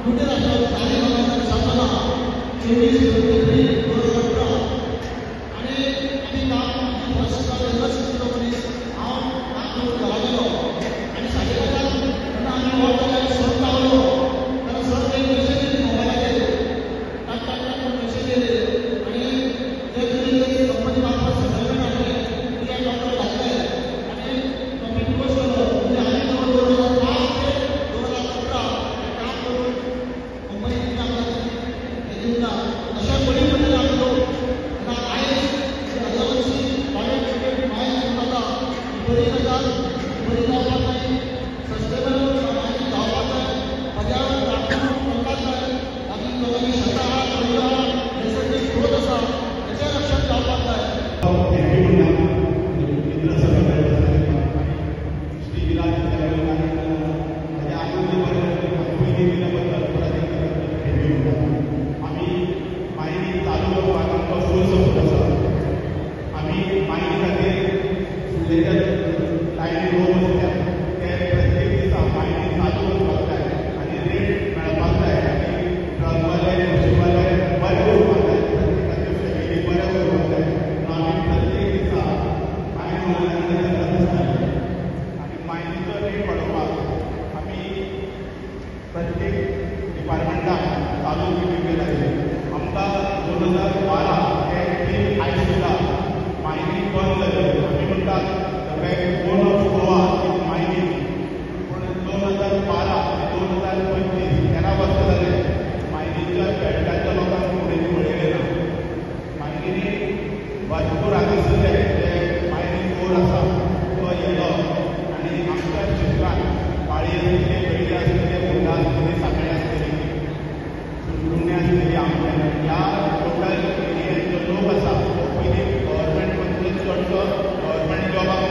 ड्युटीर आसलो तारीख म्हाका लक्षांत ना 24 एप्रील 2018 आनी आमी काम फर्स्ट फर्स्ट शिकलो मनीस हांव काम करून घरा गेलो आनी 5:30 जेन्ना आमी वता आनी सर पावलो तेन्ना सर एक मेसेज दिली मोबायलाचेर टाक टाक टाक करून मेसेज येयली आनी जे कितें कंपनी मार्फत सेटलमेंट आसलें ते डॉक्टर घातले आनी टॉपीक क्लोज केलो. म्हणजे आमी जवळ 2005 ते 2017 काम करून कंपनी आमकां हें दिवंक ना. अशा बरी पद्दतीन आमी लोक तेन्ना आयज अलावन्सी प्रायवेट लिमिटेड मायन सुरू जाता ही बरी गजाल, बरी जावपाक जाय, सस्टेनेबल मायनींग जावपाक जाय, पर्यावरण राखून चलपाक जाय. तातूंत लोकांची शेतां आहा, खणयो आहा, नैसर्गीक स्रोत आसा, तेचें रक्षण जावपाक जाय. Thank you म्हणटा मित्र सगळे श्री विराज ताज्या आरोग्य बरें पयलीं दिल्या बद्दल परत एकदां thank you म्हणटा. आमी मायनींग चालू करपाक आमकां फूल सपोर्ट आसा. आमी मायनी खातीर फुडले जे लायनी लोक आसल्या ते प्रत्येक दिसा मायनींग चालू करपाक जाय आनी रेट मेळपाक जाय आनी ट्रकवाले बशीवाले बरे उरपाक जाय, प्रत्येकाच्यो फॅमिली बऱ्यो उरपाक जाय. म्हणून आमी प्रत्येक दिसा मायन वाल्यां कडेन चलत आसताले आनी मायनीचो रेट वाडोवपाक आमी प्रत्येक डिपार्टमेंटाक चालू मिटींग घेताले. आमकां 2012 ते टील आयज सुद्दां मायनींग बंद जाल्यो. आमी म्हणटात the backbone of Goa is mining, पूण 2012 ते 2025 13 वर्सां जाले मायनीच्या बेल्टाच्या लोकांक फुडें पळयलें ना. मायनींनी भरपूर हांगासरले जे मायनींग कोर आसा तो येयलो आनी आमच्या क्षेत्रांत पाळी आसतली, वेळी आसतली, मुंडा आसतली, सांखळे आसतली, सुकुण्णे आसतली, आमच्या ह्या टोटल एरियेचो लोक आसा तो पयलीं गव्हर्मेंट म्हणजे चडसो गव्हर्मेंट जॉबाक